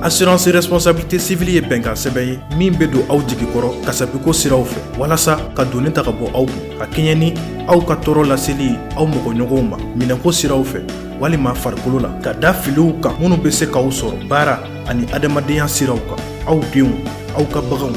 Assurance responsabilité civile ye bɛnkan sɛbɛn ye min bɛ don aw jigi kɔrɔ kasabiko siraw fɛ, walasa ka doni ta ka bɔ aw kun, ka kɛɲɛ ni aw ka tɔɔrɔ laseli ye aw mɔgɔɲɔgɔnw ma minɛnko siraw fɛ walima farikolo la, ka da filiw kan minnu bɛ se k'aw sɔrɔ baara ani adamadenya siraw kan, aw denw, aw ka baganw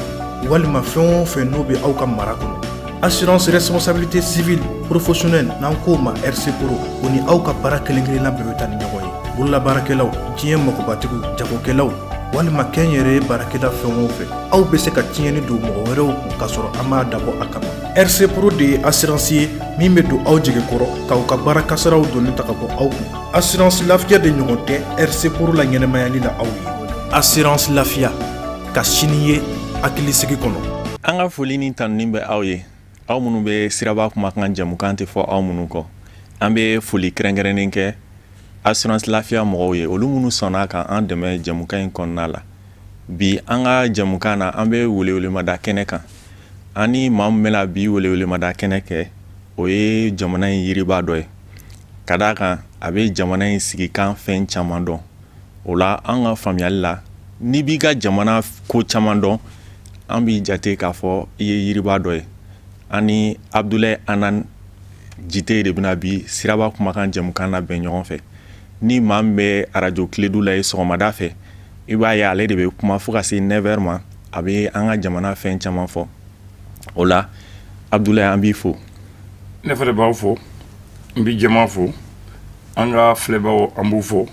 walima fɛn o fɛn n'o bɛ aw ka mara kɔnɔ. Assurance responsabilité civile professionnelle, n'an k'o ma RC Pro, o ni aw ka baara kelen kelenna bɛɛ bɛ taa ni ɲɔgɔn ye. Bololabaarakɛlaw, diɲɛ magobatigiw, jagokɛlaw walima kɛnyɛrɛye baarakɛla, fɛn o fɛn, aw bɛ se ka tiɲɛni don mɔgɔ wɛrɛw kun k'a sɔrɔ an m'a dabɔ a kama. RC Pro de ye assurance ye min bɛ don aw jigi kɔrɔ k'aw ka baara kasaraw doni ta ka bɔ aw kun. Assurance Lafiya de ɲɔgɔn tɛ RC Pro la ɲɛnɛmayali la aw ye. Assurance Lafiya, ka sini ye hakilisigi kɔnɔ. An ka foli ni tanuni bɛ aw ye, aw minnu bɛ Siraba Kumakan jɛmukan tɛ fɔ aw minnu kɔ. An bɛ foli kɛrɛnkɛrɛnnen kɛ Assurance Lafiya mɔgɔw ye, olu minnu sɔnna ka an dɛmɛ jɛmukan in kɔnɔna la. Bi an ka jɛmukan na, an bɛ welewelemada kɛnɛ kan. An ni maa min bɛna bi welewelemada kɛnɛ kɛ, o ye jamana in yiriba dɔ ye, ka d'a kan a bɛ jamana in sigikan fɛn caman dɔn. O la, an ka faamuyali la, n'i b'i ka jamana ko caman dɔn, an b'i jate k'a fɔ i ye yiriba dɔ ye. An ni Abudulayi Anan Jite de bɛna bi Siraba Kumakan jɛmukan na bɛn ɲɔgɔn fɛ. Ni maa min bɛ arajo Kiledu la ye sɔgɔmada fɛ, i b'a ye ale de bɛ kuma fo ka se 9h ma. A bɛ an ka jamana fɛn caman fɔ. O la, Abudulayi, an b'i fo. Ne fana b'aw fo, n bɛ jama fo, an ka filɛbaw, an b'u fo,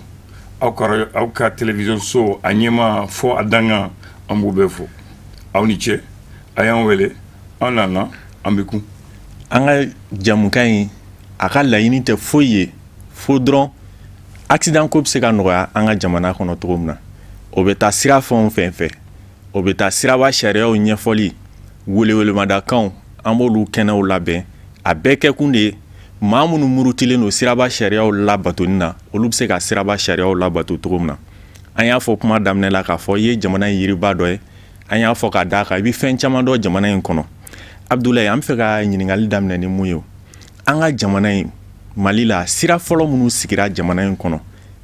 aw ka télévision so a ɲɛma fo a dankan, an b'u bɛɛ fo. Aw ni ce, a y'an wele, an nana, an bɛ kun. An ka jɛmukan in, a ka laɲini tɛ foyi ye fo dɔrɔn accident ko bɛ se ka nɔgɔya an ka jamana kɔnɔ cogo min na. O bɛ taa sira fɛn o fɛn fɛ, o bɛ taa siraba sariyaw ɲɛfɔli, welewelemadakanw, an b'olu kɛnɛw labɛn. A bɛɛ kɛkun de ye maa minnu murutilen don siraba sariyaw labatoni na, olu bɛ se ka siraba sariyaw labato cogo min na. An y'a fɔ kuma daminɛ la k'a fɔ i ye jamana in yiriba dɔ ye. An y'a fɔ k'a d'a kan i bɛ fɛn caman dɔn jamana in kɔnɔ. Abudulayi, an bɛ fɛ ka ɲininkali daminɛ ni mun ye? An ka jamana in, Mali la, sira fɔlɔ minnu sigira jamana in kɔnɔ,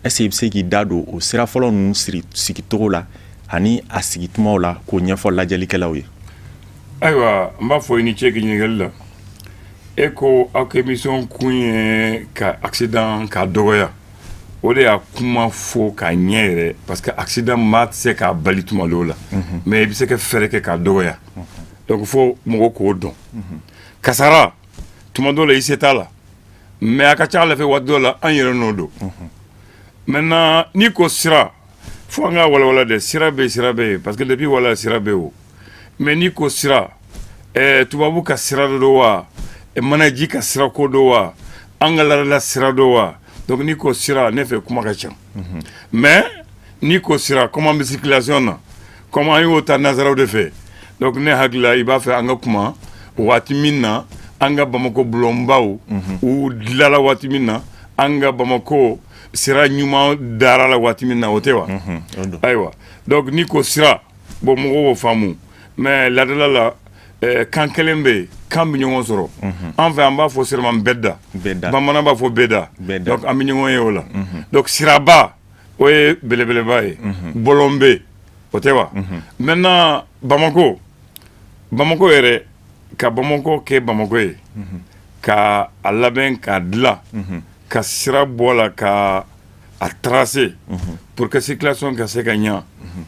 est-ce i bɛ se k'i da don o sira fɔlɔ ninnu sigicogo la ani a sigitumaw la, k'o ɲɛfɔ lajɛlikɛlaw ye? Ayiwa, n b'a fɔ i ni ce k'i ɲininkali la. E ko aw ka émission kun ye ka accident k'a dɔgɔya. O de y'a kuma fɔ k'a ɲɛ yɛrɛ, parce que accident maa tɛ se k'a bali tuma dɔw la, mais i bɛ se ka fɛɛrɛ kɛ k'a dɔgɔya. Donc fo mɔgɔw k'o dɔn. Kasara, tuma dɔw la i se t'a la, mais a ka ca ala fɛ, waati dɔw la an yɛrɛ nɔ don. Maintenant, n'i ko sira, fo an ka walawala dɛ. Sira bɛ, sira bɛ yen, parce que depuis wala sira bɛ o. Mais n'i ko sira, tubabu ka sira dɔ don wa, manaji ka sira ko don wa, an ka laadala sira don wa? Donc n'i ko sira, ne fɛ kuma ka ca. Mais n'i ko sira, comme an bɛ circulation na, comme an y'o ta nanzaraw de fɛ, donc ne hakili la, i b'a fɛ an ka kuma waati min na an ka Bamakɔ bulonbaw u dilala, waati min na an ka Bamakɔ sira ɲuman dara la, waati min na, o tɛ wa? Ayiwa, donc n'i ko sira, bon, mɔgɔw b'o faamu. Mais laadala la, kan kelen bɛ yen, kan bɛ ɲɔgɔn sɔrɔ. An fɛ, an b'a fɔ sira ma bɛda, bamanan b'a fɔ bɛda. Donc an bɛ ɲɔgɔn ye o la. Donc siraba, o ye belebeleba ye, bɔlɔn bɛ, o tɛ wa? Maintenant, Bamakɔ, Bamakɔ yɛrɛ, ka Bamakɔ kɛ Bamakɔ ye, ka a labɛn, k'a dilan, ka sira bɔ la, ka a tracer pour que circulation ka se ka ɲa,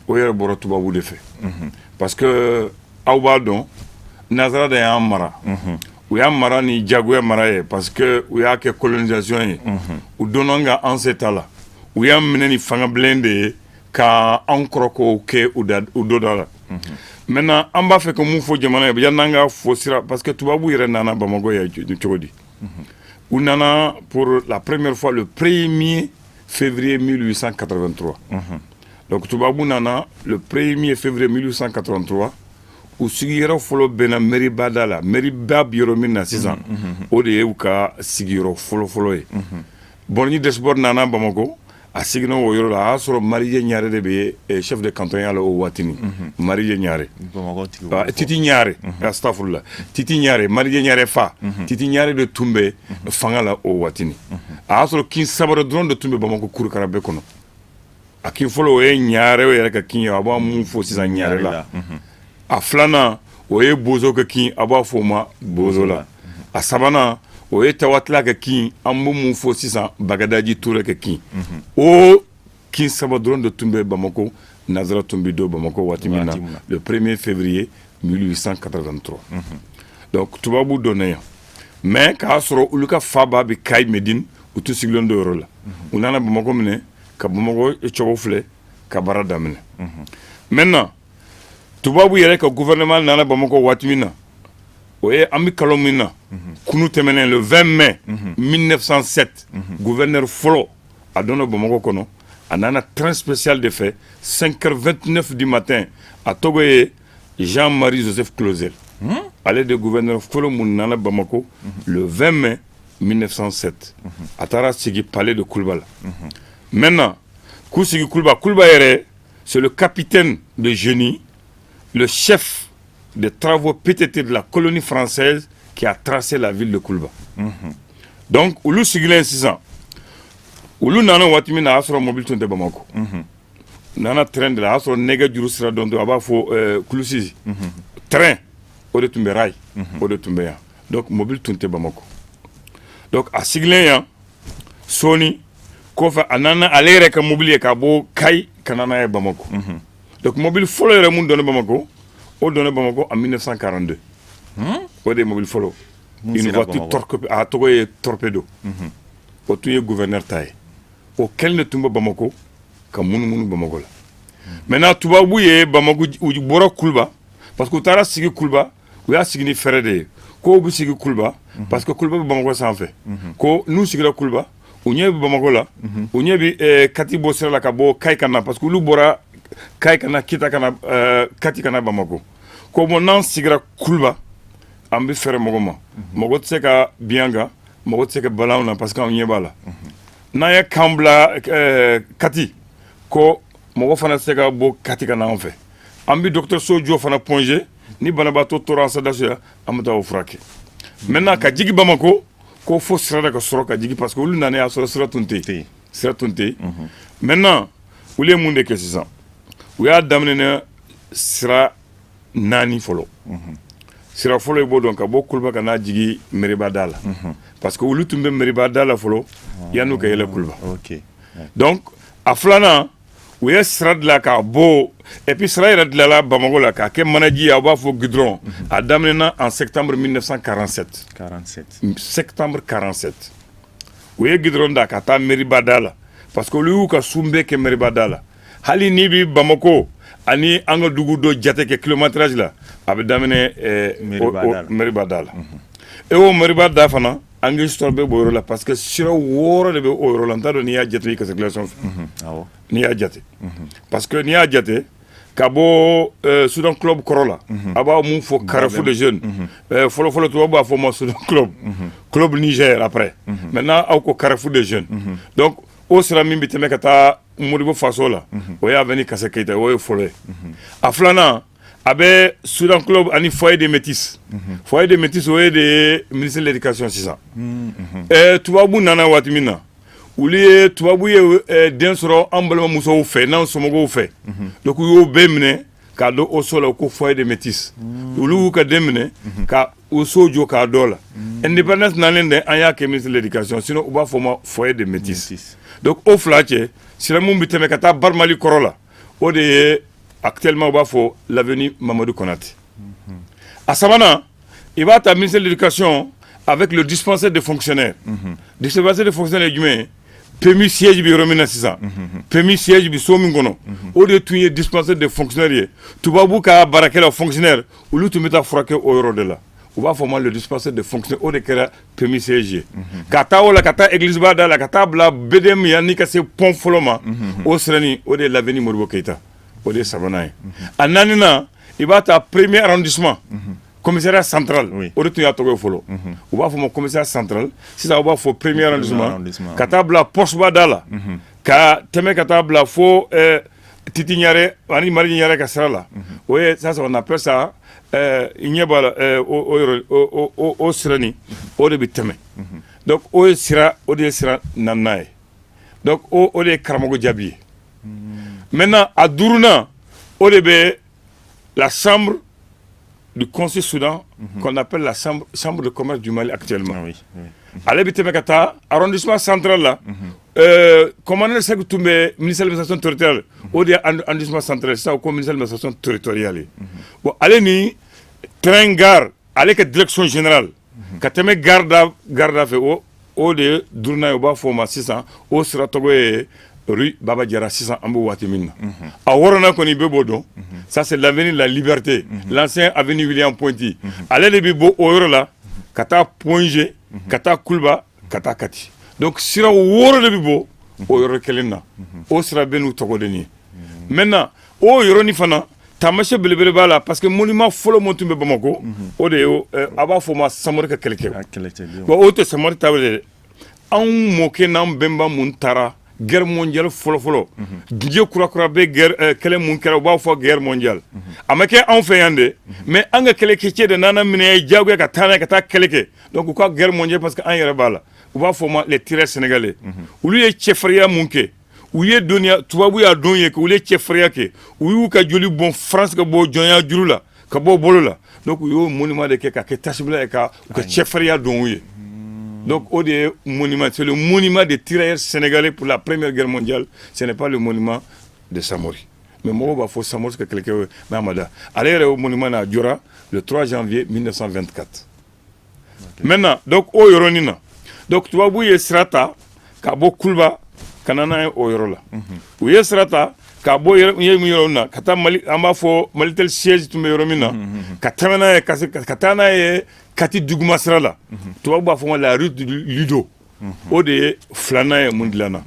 o yɛrɛ bɔra tubabu de fɛ, parce que aw b'a dɔn, nanzara de y'an mara. U y'an mara ni jagoya mara ye, parce que u y'a kɛ colonisation ye. U donna an ka an se ta la, u y'an minɛ ni fangabilen de ye, ka an kɔrɔkow kɛ u doda la. Maintenant, an b'a fɛ ka mun fɔ jamana ye yan'an ka fɔ sira? Parce que tubabu yɛrɛ nana Bamakɔ ye cogo di? U nana pour la première fois le 1er février 1883. Donc tubabu nana le 1er février 1883. U sigiyɔrɔ fɔlɔ bɛnna mairie ba da la. Mairie ba bi yɔrɔ min na sisan, o de ye u ka sigiyɔrɔ fɔlɔ-fɔlɔ ye. Bon, ni Desport nana Bamakɔ, a siginna o yɔrɔ la. A y'a sɔrɔ Marijɛ Ɲare de bɛ chef de canton ya la o waatini. Marijɛ Ɲare, Titi Ɲare, astafurula, Titi Ɲare, Marijɛ Ɲare fa, Titi Ɲare de tun bɛ fanga la o waatini. A y'a sɔrɔ kin saba dɔrɔn de tun bɛ Bamakɔ kurukara bɛɛ kɔnɔ. A kin fɔlɔ, o ye ɲarew yɛrɛ ka kin ye, a b'a mun fɔ sisan Ɲarela. A filanan, o ye bozo ka kin, a b'a fɔ o ma Bozola. A sabanan, o ye Tawatila ka kin, an bɛ mun fɔ sisan Bagadaji Ture ka kin. O kin saba dɔrɔn de tun bɛ Bamakɔ. Nazara tun bɛ don Bamakɔ waati min na, le 1er février 1883. Donc tubabu donna yan, mais k'a sɔrɔ olu ka faba bɛ Kayi Medine, u tun sigilen don yɔrɔ la. U nana Bamakɔ minɛ, ka Bamakɔ cogo filɛ, ka baara daminɛ. Maintenant, tubabu yɛrɛ ka gouvernement nana Bamakɔ waati min na, o ye an bɛ kalo min na kunu tɛmɛnen, le 20 mai 1907, gouverneur fɔlɔ a donna Bamakɔ kɔnɔ. A nana train spécial de fɛ, 5h29 du matin. A tɔgɔ ye Jean-Marie Joseph Clausel. Ale de gouverneur fɔlɔ mun nana Bamakɔ le 20 mai 1907. A taara sigi palais de Kuluba la. Maintenant, k'u sigi Kuluba, Kuluba yɛrɛ, c'est le capitaine de génie, le chef des travaux PTT de la colonie française qui a tracé la ville de Kuluba. Donc olu sigilen sisan, olu nana waati min na, a y'a sɔrɔ mobili tun tɛ Bamakɔ. Nana train de la, a y'a sɔrɔ nɛgɛ juru sira dɔn, a b'a fɔ kulusi train, o de tun bɛ rail, o de tun bɛ yan. Donc mobili tun tɛ Bamakɔ. Donc a sigilen yan sɔɔni kɔfɛ, a nana ale yɛrɛ ka mobili ye ka bɔ Kayi ka na n'a ye Bamakɔ. Donc mobili fɔlɔ yɛrɛ mun donna Bamakɔ, o donna Bamakɔ en 1942. O de ye mobili fɔlɔ, une voiture torpédo, a tɔgɔ ye Torpedo. O tun ye gouverneur ta ye. O kɛlen de tun bɛ Bamakɔ ka munumunu Bamakɔ la. Maintenant, tubabu ye Bamakɔ, u bɔra Kuluba, parce que u taara sigi Kuluba, u y'a sigi ni fɛrɛ de ye ko u bɛ sigi Kuluba, parce que Kuluba bɛ Bamakɔ sanfɛ, ko n'u sigira Kuluba, u ɲɛ bɛ Bamakɔ la, u ɲɛ bɛ Kati bɔ sira la ka bɔ Kayi ka na, parce que olu bɔra Kayi ka na Kita, ka na Kati, ka na Bamakɔ. Ko bon, n'an sigira Kuluba, an bɛ fɛrɛ mɔgɔ ma, mɔgɔ tɛ se ka bin an kan, mɔgɔ tɛ se ka bala anw na, parce que anw ɲɛ b'a la. N'an ye kan bila Kati, ko mɔgɔ fana tɛ se ka bɔ Kati ka na anw fɛ. An bɛ dɔgɔtɔrɔso jɔ fana, Point G, ni banabaatɔ tora an sadaso yan, an bɛ taa o furakɛ. Maintenant, ka jigin Bamakɔ, ko fo sira de ka sɔrɔ ka jigin, parce que olu nana y'a sɔrɔ sira tun tɛ yen, sira tun tɛ yen. Maintenant, olu ye mun de kɛ sisan? U y'a daminɛ ni sira naani fɔlɔ. Sira fɔlɔ, i b'o dɔn, ka bɔ Kuluba ka n'a jigin Meriba da la, parce que olu tun bɛ Meriba da la fɔlɔ yan'u ka yɛlɛ Kuluba. Donc a filanan, u ye sira dilan k'a bɔ, et puis sira yɛrɛ dilanla Bamakɔ la k'a kɛ manaji ye, a b'a fɔ goudron. A daminɛna en septembre 1947. 47. Septembre 47, u ye goudron da ka taa Meriba da la, parce que olu y'u ka sun bɛɛ kɛ Meriba da la. Hali n'i bi Bamakɔ ani an ka dugu dɔ jate kɛ kilométrage la, a bɛ daminɛ Meriba da la. E o Meriba da fana, an ka histoire bɛ bɔ o yɔrɔ la, parce que sira 6 de bɛ o yɔrɔ la. N t'a dɔn n'i y'a jate i ka circulation fɛ, n'i y'a jate, parce que n'i y'a jate ka bɔ Soudan Club kɔrɔ la, a b'a mun fɔ Carrefour des Jeunes. Fɔlɔ fɔlɔ, tubabu b'a fɔ ma Soudan Club, Club Niger après. Maintenant, aw ko Carrefour des Jeunes. Donc o sira min bɛ tɛmɛ ka taa Modibo Faso la, o ye avenue Kase Keyita, o ye fɔlɔ ye. A filanan, a bɛ Soudan Club ani Foyer des Métis. Foyer des Métis, o ye de ye ministère de l'Éducation sisan. Tubabu nana waati min na, olu ye tubabu ye den sɔrɔ an balimamusow fɛ n'an somɔgɔw fɛ. Donc u y'o bɛɛ minɛ k'a don o so la ko Foyer des Métis. Olu y'u ka den minɛ ka o so jɔ k'a dɔ la. Indépendance nalen dɛ, an y'a kɛ ministre de l'Éducation, sinon u b'a fɔ o ma Foyer des Métis. Donc o fila cɛ, sira mun bɛ tɛmɛ ka taa Barimali kɔrɔ la, o de ye actuellement u b'a fɔ l'avenue Mamadou Konaté. A sabanan, i b'a ta ministère de l'Éducation avec le dispensaire des fonctionnaires. Dispensaire des fonctionnaires ye jumɛn ye? PMU siège bɛ yɔrɔ min na sisan, PMU siège bɛ so min kɔnɔ, o de tun ye dispensaire des fonctionnaires ye. Tubabu ka baarakɛlaw, fonctionnaire, olu tun bɛ taa furakɛ o yɔrɔ de la. U b'a fɔ ma le dispensaire des fonctionnaires. O de kɛra PMU siège ye. Ka taa o la, ka taa église ba da la, ka taa bila BDM yanni ka se pont fɔlɔ ma, o siranin, o de ye l'avenue Modibo Keyita, o de ye sabanan ye. A naaninan, i b'a ta premier arrondissement, commissariat central. O de tun y'a tɔgɔ ye fɔlɔ, u b'a fɔ ma commissariat central, sisan u b'a fɔ premier arrondissement, ka taa bila poste ba da la, ka tɛmɛ ka taa bila fo Titi Ɲare ani Mari Ɲare ka sira la. O ye ça, on appelle ça, i ɲɛ b'a la, o yɔrɔ o sira nin, o de bɛ tɛmɛ. Donc o ye sira, o de ye sira naaninan ye. Donc o de ye Karamɔgɔ Jaabi ye. Maintenant, a duurunan, o de bɛ la chambre du conseil Soudan, qu'on appelle la chambre de commerce du Mali actuellement. Ah oui, oui. Ale bɛ tɛmɛ ka taa arrondissement central la. Commandant Seck tun bɛ ministère de l'administration territoriale, o de ye arrondissement central sisan, o ko ministère de l'administration territoriale ye. Bon, ale ni train gare, ale ka direction générale ka tɛmɛ gare da, gare da fɛ, o de ye duurunan ye. U b'a fɔ o ma sisan, o sira tɔgɔ ye rue Baba Diarra sisan, an b'o waati min na. A wɔɔrɔnan kɔni, bɛɛ b'o dɔn, ça c'est l'avenue de la Liberté, l'ancien avenue William Ponty. Ale de bɛ bɔ o yɔrɔ la ka taa Point G, ka taa Kuluba, ka taa Kati. Donc sira 6 de bɛ bɔ o yɔrɔ kelen na. O sira bɛ n'u tɔgɔ de ye. Maintenant, o yɔrɔnin fana, taamasiyɛn belebele b'a la, parce que monument fɔlɔ min tun bɛ Bamakɔ, o de ye a b'a fɔ o ma Samori ka kɛlɛkɛw. Bon, o tɛ Samori ta ye dɛ. Anw mɔkɛ n'an bɛnba mun taara guerre mondiale fɔlɔ-fɔlɔ, diɲɛ kura-kura bɛ guerre kɛlɛ mun kɛra, u b'a fɔ guerre mondiale, a ma kɛ anw fɛ yan dɛ, mais an ka kɛlɛkɛcɛ de nana minɛ diyagoya ka taa n'a ye ka taa kɛlɛ kɛ. Donc u ka guerre mondiale, parce que an yɛrɛ b'a la, u b'a fɔ o ma les tirailleurs sénégalais. Olu ye cɛfarinya mun kɛ, u ye dɔnniya, tubabu y'a dɔn ye k'olu ye cɛfarinya kɛ, u y'u ka joli bɔn France ka bɔ jɔnya juru la, ka bɔ bolo la. Donc u y'o monument de kɛ ka kɛ tasibila ye, ka u ka cɛfarinya dɔn u ye. Donc o de ye monument, c'est le monument des tirailleurs sénégalais pour la Première Guerre mondiale, ce n'est pas le monument de Samori. Mais mɔgɔw b'a fɔ Samori ka kɛlɛkɛ ye, mais a ma da ale yɛrɛ. O monument n'a jɔra le 3 janvier 1924. Maintenant, donc o yɔrɔnin na, donc tubabu ye sira ta ka bɔ Kuluba ka na n'a ye o yɔrɔ la. U ye sira ta ka bɔ ye min yɔrɔ na ka taa Mali, an b'a fɔ Malitel siège tun bɛ yɔrɔ min na, ka tɛmɛ n'a ye ka taa n'a ye Kati duguma sira la, tubabu b'a fɔ ma la rue du Lido. O de ye filanan ye mun dilanna.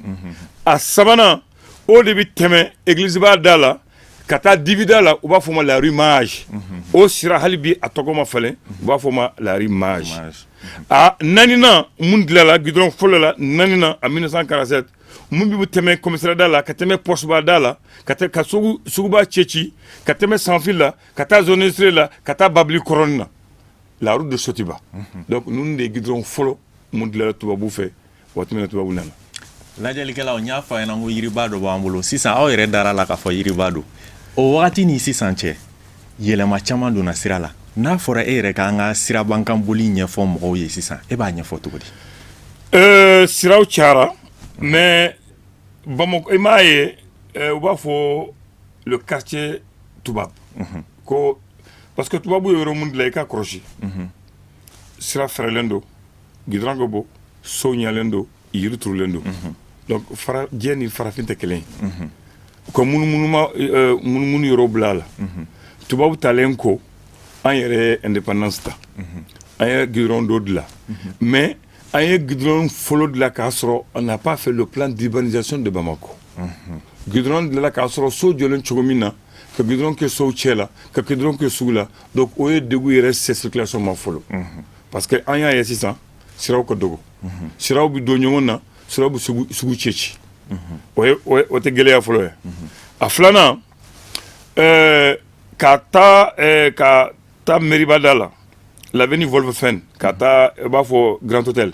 A sabanan, o de bɛ tɛmɛ église ba da la ka taa dibida la, u b'a fɔ ma la rue Mage. O sira, hali bi a tɔgɔ ma falen, u b'a fɔ ma la rue Mage. A naaninan mun dilanna, goudron fɔlɔ la naaninan en 1947, mun bɛ tɛmɛ commissariat da la ka tɛmɛ poste ba da la, ka tɛ ka suguba cɛci, ka tɛmɛ sanfil la, ka taa zone industrielle la, ka taa Babili kɔrɔni na, la route de Sotiba. Donc ninnu de ye goudron fɔlɔ mun dilanna tubabu fɛ waati min na tubabu nana. Lajɛlikɛlaw, n y'a fɔ a ɲɛna ko yiriba dɔ b'an bolo sisan. Aw yɛrɛ dara la k'a fɔ yiriba don. O wagati ni sisan cɛ, yɛlɛma caman donna sira la. N'a fɔra e yɛrɛ k'an ka sirabankan boli ɲɛfɔ mɔgɔw ye sisan, e b'a ɲɛfɔ cogo di? Siraw cayara, mais Bamakɔ, i m'a ye, u b'a fɔ le quartier tubabu ko, parce que tubabu ye yɔrɔ mun dilan, i ka kɔlɔsi, sira fɛrɛlen don, goudron ka bɔ, sow ɲalen don, yiri turulen don. Donc fara jɛ ni farafin tɛ kelen ye. U ka munumunuma munumunu yɔrɔ bila a la. Tubabu talen ko, an yɛrɛ ye indépendance ta, an ye goudron dɔ dilan, mais an ye goudron fɔlɔ dilan k'a sɔrɔ on n'a pas fait le plan d'urbanisation de Bamako. Goudron dilanna k'a sɔrɔ so jɔlen cogo min na, ka goudron kɛ sow cɛ la, ka goudron kɛ sugu la. Donc o ye degun yɛrɛ se circulation ma fɔlɔ, parce que an y'a ye sisan siraw ka dɔgɔ, siraw bɛ don ɲɔgɔn na, siraw bɛ sugu cɛ ci. O ye o tɛ gɛlɛya fɔlɔ ye. A filanan, ka taa Meriba da la, l'avenue Wolfsen, ka taa i b'a fɔ Grand Hôtel.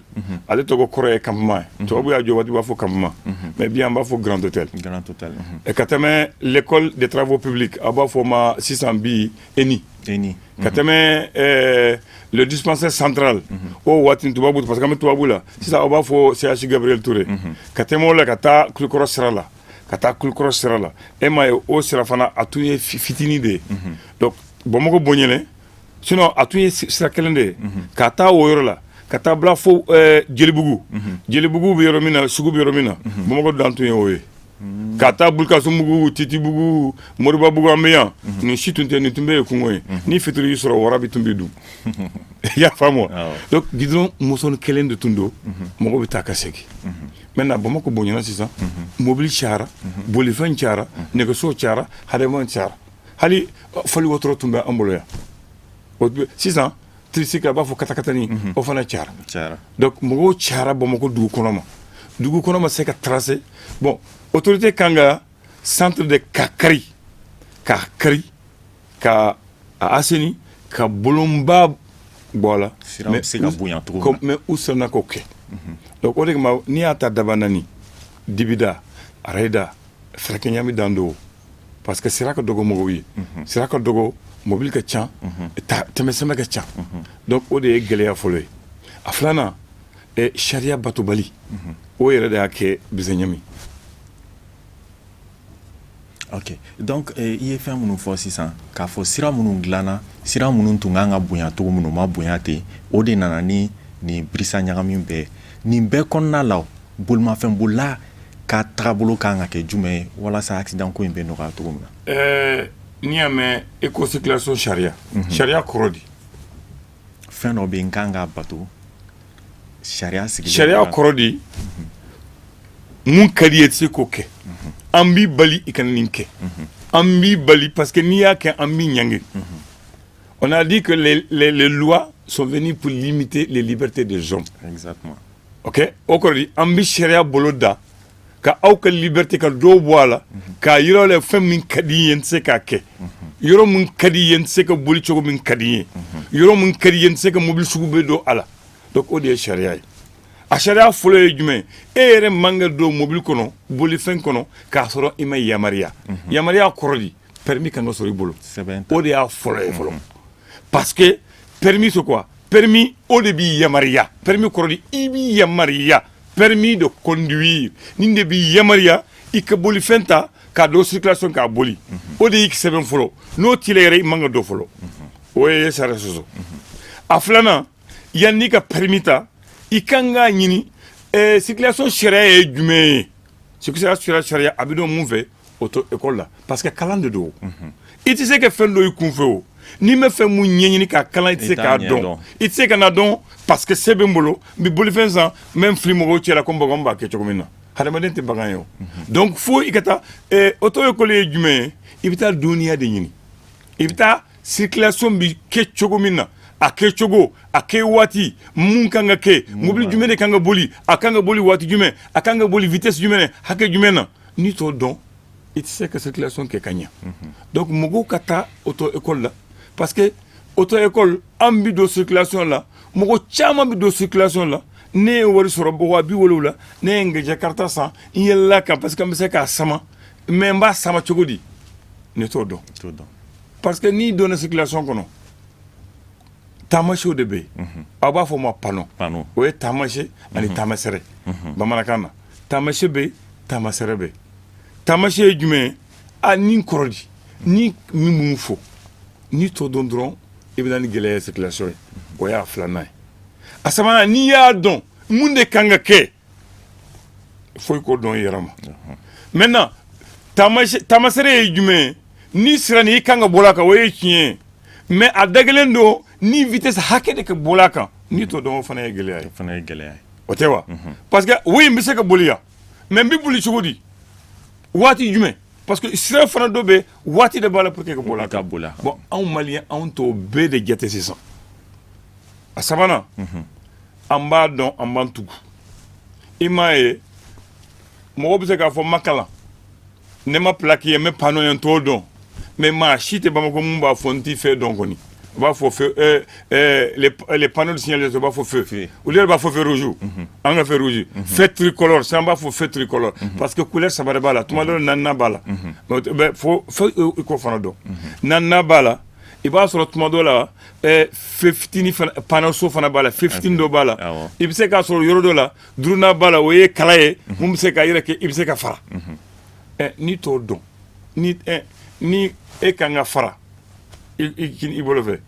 Ale tɔgɔ kɔrɔ ye campement ye. Tubabu y'a jɔ waati, b'a fɔ campement, mais bi an b'a fɔ Grand Hôtel. Grand Hôtel. Ka tɛmɛ l'école des travaux publics, a b'a fɔ ma sisan bi ENI. ENI. Ka tɛmɛ le dispensaire central, o waati tubabu, parce que an bɛ tubabu la sisan, a b'a fɔ CHU Gabriel Touré. Ka tɛmɛ o la ka taa Kulukɔrɔ sira la, ka taa Kulukɔrɔ sira la, e m'a ye, o sira fana a tun ye fitinin de ye. Donc Bamakɔ bonyɛnɛ, sinon a tun ye sira kelen de ye ka taa o yɔrɔ la, ka taa bila fo Jelibugu. Jelibugu bɛ yɔrɔ min na, sugu bɛ yɔrɔ min na, Bamakɔ dan tun ye o ye. Ka taa Bulukasumbugu, Titibugu, Moribabugu, an bɛ yan, nin si tun tɛ, nin tun bɛ ye kungo ye. Ni fitiri y'i sɔrɔ, wara bi tun bɛ dun, i y'a faamu wa? Donc goudron mɔsɔn kelen de tun don, mɔgɔw bɛ taa ka segin. Maintenant, Bamakɔ bonyana sisan, mobili cayara, bolifɛn cayara, nɛgɛso cayara, hadamaden cayara. Hali fali wotoro tun bɛ an bolo yan. O sisan tricycle, a b'a fɔ katakatani, o fana cayara. Donc mɔgɔw cayara Bamakɔ dugu kɔnɔ ma, dugu kɔnɔ ma se ka tracer. Bon, autorité kan ka centre de ka kari, k'a kari, ka a assainir, ka bolonba bɔ a la. Siraw bɛ se ka bonya cogo min na. Mais u sɔnna k'o kɛ. Donc o de kama, n'i y'a ta Dabanani, Dibida, Arayida, Sira ɲami dan don parce que sira ka dɔgɔ mɔgɔw ye, sira ka dɔgɔ, mobili ka ca, tɛmɛsɛmɛ ka ca. Donc o de ye gɛlɛya fɔlɔ ye. A filanan, sariya batobali, o yɛrɛ de y'a kɛ bisa ɲami. Ok, donc i ye fɛn minnu fɔ sisan, k'a fɔ sira minnu dilanna, sira minnu tun kan ka bonya cogo minnu ma bonya ten, o de nana ni nin birisa ɲagami bɛɛ. Nin bɛɛ kɔnɔna la, bolimafɛnbolila ka tagabolo kan ka kɛ jumɛn ye walasa accident ko in bɛ nɔgɔya cogo min na? N'i y'a mɛn i ko circulation sariya, sariya kɔrɔ di? Fɛn dɔ bɛ yen n kan ka bato, sariya sigi. Sariya kɔrɔ di, mun ka di ye, i tɛ se k'o kɛ, an b'i bali i kana nin kɛ, an b'i bali parce que n'i y'a kɛ, an b'i ɲangi. On a dit que les lois sont venues pour limiter les libertés des hommes. Exactement. Ok, o kɔrɔ di, an bɛ sariya bolo da ka aw ka liberté ka dɔw bɔ a la, k'a yira la fɛn min ka di i ye, n tɛ se k'a kɛ, yɔrɔ min ka di i ye, n tɛ se ka boli cogo min ka di n ye, yɔrɔ min ka di i ye, n tɛ se ka mobili sugu bɛɛ don a la. Donc o de ye sariya ye. A sariya fɔlɔ ye jumɛn? E yɛrɛ man ka don mobili kɔnɔ, bolifɛn kɔnɔ, k'a sɔrɔ i ma yamaruya. Yamaruya kɔrɔ di, permis kan ka sɔrɔ i bolo. O de y'a fɔlɔ ye fɔlɔ, parce que permis, c'est quoi? Permis, o de b'i yamaruya. Permis kɔrɔ di, i b'i yamaruya, permis de conduire, nin de b'i yamaruya i ka bolifɛn ta k'a don circulation, k'a boli. O de y'i sɛbɛn fɔlɔ. N'o t'i la yɛrɛ, i man ka don fɔlɔ. O ye sariya sɔsɔ. A filanan, yanni ka permis ta, i kan k'a ɲini circulation sariya ye jumɛn ye. Circulation sariya, a bɛ dɔn mun fɛ? Auto école la, parce que kalan de don. I tɛ se ka fɛn dɔ i kun fɛ o, n'i ma fɛn mun ɲɛɲini k'a kalan, i tɛ se k'a dɔn, i tɛ se ka na dɔn. Parce que se bɛ n bolo, n bɛ bolifɛn san, n bɛ n fili mɔgɔw cɛ la ko bagan b'a kɛ cogo min na. Hadamaden tɛ bagan ye o. Donc fo i ka taa auto école. Ye jumɛn ye? I bɛ taa dɔnniya de ɲini, i bɛ taa circulation bɛ kɛ cogo min na, a kɛ cogo, a kɛ waati, mun kan ka kɛ, mobili jumɛn de kan ka boli, a kan ka boli waati jumɛn, a kan ka boli vitesse jumɛn, hakɛ jumɛn na. N'i t'o dɔn, i tɛ se ka circulation kɛ ka ɲɛ. Donc mɔgɔw ka taa auto école la, parce que auto école, an bɛ don circulation la, mɔgɔ caman bɛ don circulation la. Ne ye wari sɔrɔ 700 000, ne ye n Jakarta san, n yɛlɛla kan parce que n bɛ se k'a sama, mais n b'a sama cogo di? Ne t'o dɔn. Parce que n'i donna circulation kɔnɔ, taamasiyɛnw de bɛ yen, aw b'a fɔ o ma panneau. O ye taamasiyɛn ani taamasɛrɛ bamanankan na. Taamasiyɛn bɛ yen, taamasɛrɛ bɛ yen. Taamasiyɛn ye jumɛn ye? A nin kɔrɔ di, ni min mun fɔ, n'i t'o dɔn dɔrɔn, i bɛ na ni gɛlɛya ye circulation ye. O y'a filanan ye. A sabanan, n'i y'a dɔn mun de kan ka kɛ, fo i k'o dɔn i yɛrɛ ma. Maintenant, taamasere ye jumɛn ye? N'i sera ni i kan ka bɔ a kan, o ye tiɲɛ ye, mais a da gɛlɛn don ni vitesse hakɛ de ka bɔ a kan. N'i t'o dɔn, o fana ye gɛlɛya ye. O fana ye gɛlɛya ye. O tɛ wa? Parce que wo in bɛ se ka boli yan, mais n bɛ boli cogo di, waati jumɛn? Parce que sira fana dɔ bɛ, waati de b'a la pour que ka bɔ a kan. Boli a kan. Bon, anw maliyɛn, anw t'o bɛɛ de jate sisan. A sabanan, an b'a dɔn, an b'an tugu. I m'a ye, mɔgɔ bɛ se k'a fɔ n ma kalan, ne ma plaque ye, n bɛ panneau ye, n t'o dɔn. Mais maa si tɛ Bamakɔ mun b'a fɔ n t'i fɛ dɔn kɔni. U b'a fɔ feu, les panneaux de signalisation, u b'a fɔ feu, olu yɛrɛ b'a fɔ feu rouge, an ka feu rouge, feu tricolore. Sisan an b'a fɔ feu tricolore parce que couleur saba de b'a la, tuma dɔ la naaninan b'a la, mais fo i k'o fana dɔn. Naaninan b'a la, i b'a sɔrɔ tuma dɔ la feu fitinin fana, panneau so fana b'a la, feu fitinin dɔ b'a la. I bɛ se k'a sɔrɔ yɔrɔ dɔ la, duurunan b'a la, o ye kala ye mun bɛ se k'a yɛrɛ kɛ, i bɛ se ka fara. N'i t'o dɔn, ni e kan ka fara i bolo fɛ,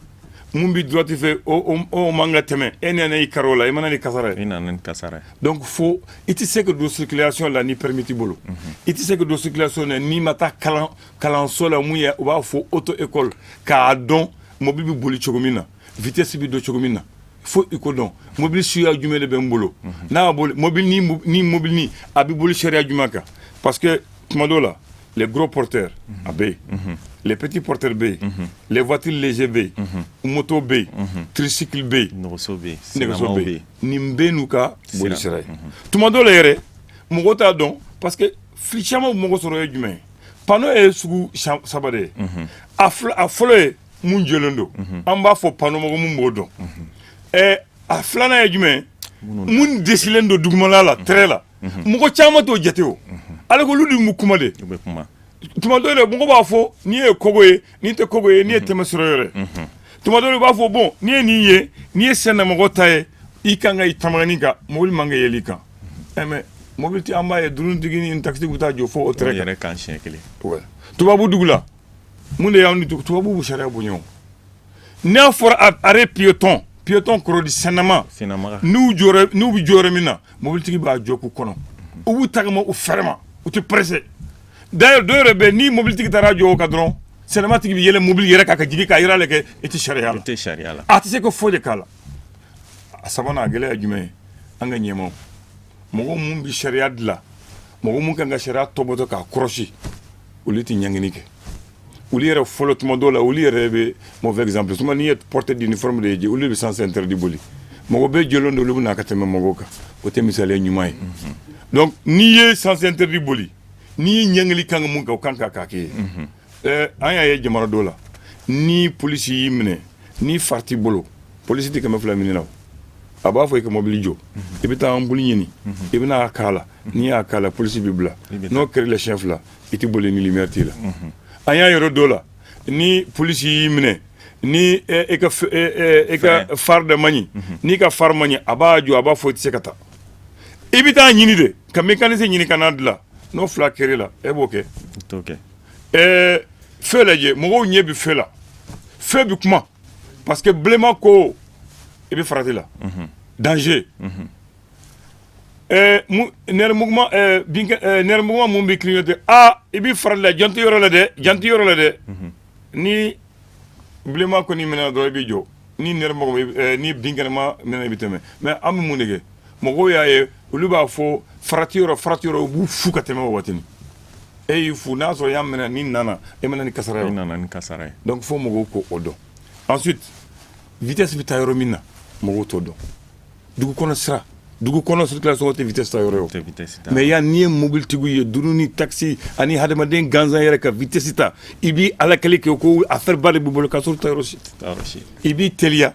mun bɛ droite fɛ, o man ka tɛmɛ, e nana i kari o la, i mana ni kasara ye. I nana ni kasara ye. Donc fo i tɛ se ka don circulation la ni permis t'i bolo. I tɛ se ka don circulation la n'i ma taa kalan kalanso la, mun ye u b'a fɔ auto école, k'a dɔn mobili bɛ boli cogo min na, vitesse bɛ don cogo min na. Fo i ko dɔn mobili suguya jumɛn de bɛ n bolo, n'a b'a boli mobili ni mobili ni a bɛ boli sariya jumɛn kan. Parce que tuma dɔw la, les gros porteurs a bɛ yen, les petits porteurs bɛ yen, les voitures légères bɛ yen, moto bɛ yen, tricycle bɛ yen, nɛgɛso bɛ yen, nɛgɛso bɛ yen. Nin bɛɛ n'u ka boli sira ye. Tuma dɔw la yɛrɛ, mɔgɔw t'a dɔn, parce que fili caman bɛ mɔgɔ sɔrɔ ye jumɛn ye? Panneau ye sugu saba de ye. A fɔlɔ ye mun jɛlen don, an b'a fɔ panneau, mɔgɔ mun b'o dɔn. A filanan ye jumɛn ye? Mun dessinélen don dugumala la, trait la, mɔgɔ caman t'o jate o. Alors que olu dun bɛ kuma de. U bɛ kuma. Tuma dɔw yɛrɛ, mɔgɔ b'a fɔ n'i ye kogo ye, n'i tɛ kogo ye, n'i ye tɛmɛ sɔrɔ yɛrɛ. Tuma dɔw, i b'a fɔ bon, n'i ye nin ye, n'i ye sennamɔgɔ ta ye, i kan ka i tamani kan, mobili man ka yɛlɛ i kan. Ɛ, mais mobili ti, an b'a ye durunitigi ni taxi bɛ taa jɔ fo o O tɛrɛ kan. Yɛrɛ kan siɲɛ kelen. Ouais. Tubabu dugu la, mun de y'anw ni tubabu bɛ sariya bonya? O n'a fɔra arrêt piéton, piéton kɔrɔ di sennama. Sennamaga. N'u jɔra, n'u bɛ jɔ yɔrɔ min na, mobilitigi b'a jɔ k'u kɔnɔ, u b'u tagama u fɛrɛ ma, u tɛ pressé. D'ailleurs, dɔw yɛrɛ bɛ, ni mobilitigi taara jɔ o kan dɔrɔn, sennamatigi bɛ yɛlɛ mobili yɛrɛ kan ka jigin k'a yira la kɛ i tɛ sariya I la. tɛ sariya la. A tɛ se ka foyi de k'a la. A sabanan, a gɛlɛya ye jumɛn ye? An ka ɲɛmaaw, mɔgɔ mun bɛ sariya dilan, mɔgɔ mun kan ka sariya tɔbɔtɔ k'a kɔlɔsi, olu tɛ ɲangini kɛ. Olu yɛrɛ fɔlɔ, tuma dɔw la, olu yɛrɛ bɛ mauvais exemple. Tuma n'i ye porteur d'uniforme de ye, olu bɛ sens interdit boli, mɔgɔ bɛɛ jɔlen don, olu bɛ na ka tɛmɛ mɔgɔw kan, o tɛ misaliya ɲuman ye. Donc n'i ye sens interdit boli, n'i ye ɲangili kan ka mun kɛ, o kan ka k'a kɛ ye. An y'a ye jamana dɔw la, ni polisi y'i minɛ, ni phare t'i bolo, polisi tɛ 200 minɛ la o. A b'a fɔ i ka mobili jɔ, i bɛ taa ampoule ɲini, i bɛna k'a la. N'i y'a k'a la, polisi b'i bila. I bɛ taa. N'o kɛra la siɲɛ fila, i tɛ boli ni lumière t'i la. An y'a yɔrɔ dɔ la, ni polisi y'i minɛ, ni e ka Frein. Phare de man ɲi, n'i ka phare man ɲi, a b'a jɔ, a b'a fɔ i tɛ se ka taa, i bɛ taa ɲini de ka mécanicien ɲini ka n'a dilan. N'o fila kɛr'e la, e b'o kɛ? I t'o kɛ. Feu lajɛ, mɔgɔw ɲɛ bɛ feu la, feu bɛ kuma, parce que bilenman ko i bɛ farati la, danger. Nɛrɛmuguma, binkɛ, nɛrɛmuguma mun bɛ clignoter, aa, i bɛ farati la, janto yɔrɔ la dɛ, janto yɔrɔ la dɛ. Ni bilenman kɔni minɛ dɔrɔn, i bɛ jɔ. Ni nɛrɛmugu, ni binkɛnɛma minɛ, i bɛ tɛmɛ. Mais an bɛ mun de kɛ? Mɔgɔw y'a ye, olu b'a fɔ farati yɔrɔ, farati yɔrɔ, u b'u fu ka tɛmɛ o waati. E y'i fu, n'a sɔrɔ i y'a minɛ, ni nana, e mana ni kasara ye. I nana ni kasara ye. Donc fo mɔgɔw ko o dɔn. Ensuite, vitesse bɛ taa yɔrɔ min na, mɔgɔw t'o dɔn. Dugu kɔnɔ sira, dugu kɔnɔ circulation tɛ vitesse ta yɔrɔ ye o. Tɛ vitesse ta. Mais yan, n'i ye mobilitigiw ye, dunu ni taxi ani hadamaden gansan yɛrɛ ka vitesse ta, i b'i ala kɛlɛ kɛ ko affaire ba de b'i bolo, k'a sɔrɔ ta yɔrɔ si. Ta yɔrɔ si. I b'i teliya,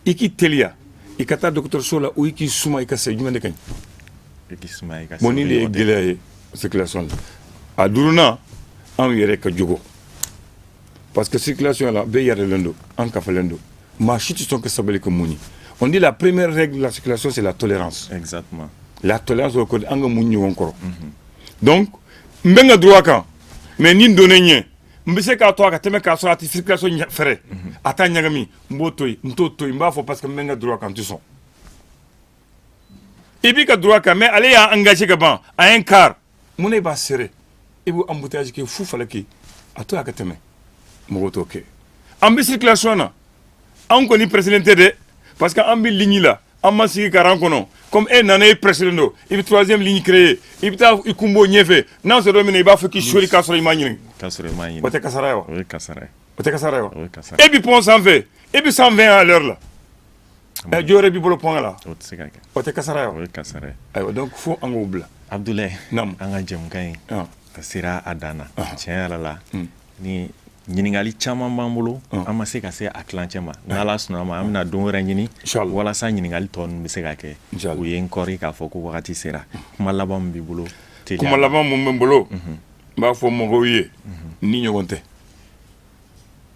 i k'i teliya i ka taa dɔgɔtɔrɔso la, o i k'i suma i ka se, jumɛn de ka ɲi? I k'i suma i ka Bon, nin de ye gɛlɛya ye circulation la. A duurunan, anw yɛrɛ ka jogo, parce que circulation la, bɛɛ yɛrɛlen don, an kafalen don, maa si tɛ sɔn ka sabali ka mun ye. On dit la première règle de la circulation, c'est la tolérance. La tolérance, o ko an ka mun ɲɔgɔn kɔrɔ. Donc n bɛ n ka droit kan, mais ni n donnen ɲɛ, n bɛ se k'a to a ka tɛmɛ k'a sɔrɔ a tɛ circulation fɛrɛ, a t'a ɲagami, n b'o to yen, n t'o to yen, n b'a fɔ parce que n bɛ n ka droit kan, n tɛ sɔn. I b'i ka droit kan, mais ale y'a engagé ka ban à un quart, mun na i b'a serré, i b'o embouteillage kɛ fu falaki? A to a ka tɛmɛ, mɔgɔw t'o kɛ. An bɛ circulation na, an kɔni président tɛ dɛ, parce que an bɛ ligne la, an ma sigi ka rang kɔnɔ. Comme e nana, e président don, i bɛ troisième ligne créer, i bɛ taa i kun bɔ ɲɛfɛ, n'a sɔrɔ don min na, i b'a fɔ k'i sori k'a sɔrɔ i ma ɲini. K'a sɔrɔ i m'a ɲini. O tɛ kasara ye wa? O ye kasara ye. O tɛ kasara ye wa? O ye kasara. E bɛ pont sanfɛ, e bɛ 120 à l'heure la, ɛ, jɔ wɛrɛ b'i bolo pont la. O tɛ se ka kɛ. O tɛ kasara ye wa? O ye kasara ye. Ayiwa, donc fo an k'o bila. Abdoulaye. Naamu. An ka jɛmukan in a sera a dan na. Tiɲɛ yɛrɛ la, ni ɲininkali caman b'an bolo, an ma se ka se a tilancɛ ma. N'Ala sɔnna ma, an bɛna don wɛrɛ ɲini Inchallah. walasa ɲininkali tɔ ninnu bɛ se ka kɛ. Inchallah. U ye n kɔri k'a fɔ ko wagati sera. Kuma laban min b'i bolo, teliya Kuma la. laban mun bɛ n bolo, n b'a fɔ mɔgɔw ye, ni ɲɔgɔn tɛ,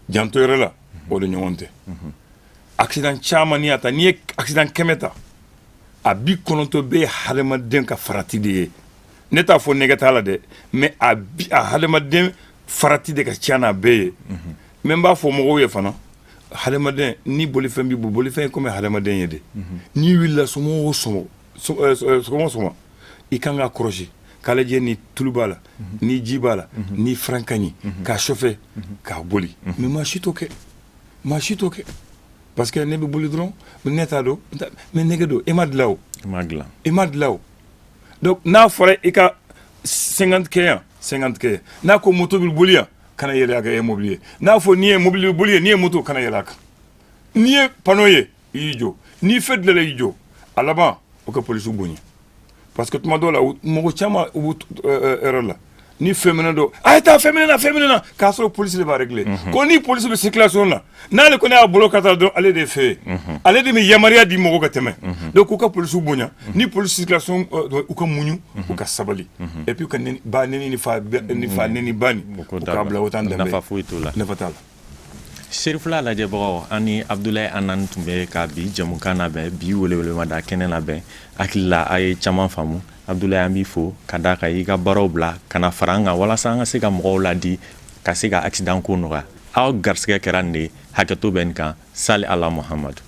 janto yɛrɛ la, o de ɲɔgɔn tɛ. Accident caman, n'i y'a ta, n'i ye accident 100 ta, a 90 bɛɛ ye hadamaden ka farati de ye. Ne t'a fɔ nɛgɛ t'a la dɛ, mais a bi a hadamaden farati de ka ca n'a bɛɛ ye. Mais n b'a fɔ mɔgɔw ye fana, hadamaden, ni bolifɛn b'i bolo, bolifɛn ye komi hadamaden ye de. N'i wulila sɔgɔma o sɔgɔma, sɔgɔma o sɔgɔma, i kan ka kɔlɔsi k'a lajɛ ni tulu b'a la, ni ji b'a la, ni frein ka ɲi, k'a chauffer k'a boli. Mais maa si t'o kɛ, maa si t'o kɛ, parce que ne bɛ boli dɔrɔn, ne t'a dɔn, mais nɛgɛ don, e ma dilan o. I ma dilan. I ma dilan o. Donc n'a fɔra i ka 50 kɛ yan, 50 kɛ yan, n'a ko moto bɛ boli yan, kana yɛlɛ a kan, e ye mobili ye. N'a fɔ n'i ye mobili boli ye, n'i ye moto, kana yɛlɛ a kan. N'i ye panneau ye, i y'i jɔ. N'i feu dilanna, i y'i jɔ. A laban, o ka polisiw bonya, parce que tuma dɔw la, mɔgɔ caman u b'u erreur la. Ni fɛn minɛ don, a ye taa fɛn minɛ na, fɛn minɛ na, k'a sɔrɔ polisi de b'a régler. Ko ni polisi bɛ circulation na, n'ale kɔni y'a bolo ka taa dɔrɔn, ale de fɛ yen, ale de bɛ yamaruya di mɔgɔw ka tɛmɛ. Donc k'u ka polisiw bonya. Ni polisi circulation, u ka muɲu, u ka sabali, et puis ka ba neni ni fa ni fa neni ba ni u k'a bila, o t'an danbe. Nafa foyi t'o la. Nafa t'a la. Serifula lajɛbagaw, an ni Abudulayi Anani tun bɛ ka bi jɛmukan labɛn, bi welewelemada kɛnɛ labɛn. Hakili la, a ye caman faamu. Abudulayi, an b'i fo ka d'a kan i ka baaraw bila ka na fara an kan walasa an ka se ka mɔgɔw ladi ka se ka accident ko nɔgɔya. Aw garisɛgɛ kɛra nin de ye. Hakɛto bɛ nin kan. Sali ala Muhamadu.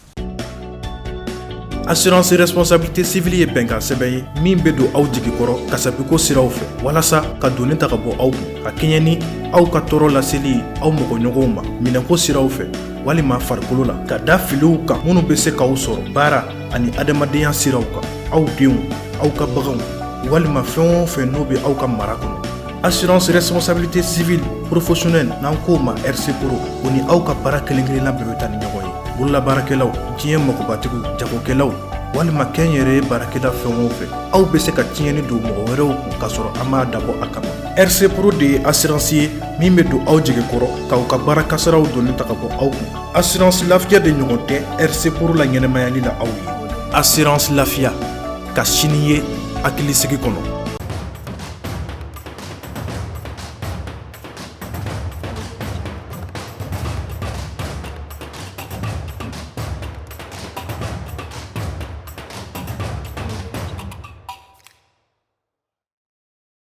Assurance responsabilité civile ye bɛnkan sɛbɛn ye min bɛ don aw jigi kɔrɔ kasabiko siraw fɛ, walasa ka doni ta ka bɔ aw kun, ka kɛɲɛ ni aw ka tɔɔrɔ laseli aw mɔgɔɲɔgɔnw ma minɛnko siraw fɛ walima farikolo la, ka da filiw kan minnu bɛ se k'aw sɔrɔ baara ani adamadenya siraw kan, aw denw, aw ka baganw, walima fɛn o fɛn n'o bɛ aw ka mara kɔnɔ. Assurance responsabilité civile professionnelle, n'an k'o ma RC Pro, o ni aw ka baara kelen kelenna bɛɛ bɛ taa ni ɲɔgɔn ye. Bololabaarakɛlaw, diɲɛ magobatigiw, jagokɛlaw, walima kɛnyɛrɛye baarakɛla fɛn o fɛn, aw bɛ se ka tiɲɛni don mɔgɔ wɛrɛw kun k'a sɔrɔ an m'a dabɔ a kama. RC Pro de ye assurance ye min bɛ don aw jigi kɔrɔ k'aw ka baara kasaraw doni ta ka bɔ aw kun. Assurance Lafiya de ɲɔgɔn tɛ RC Pro la ɲɛnɛmayali la aw ye. Assurance Lafiya, ka sini ye hakilisigi kɔnɔ.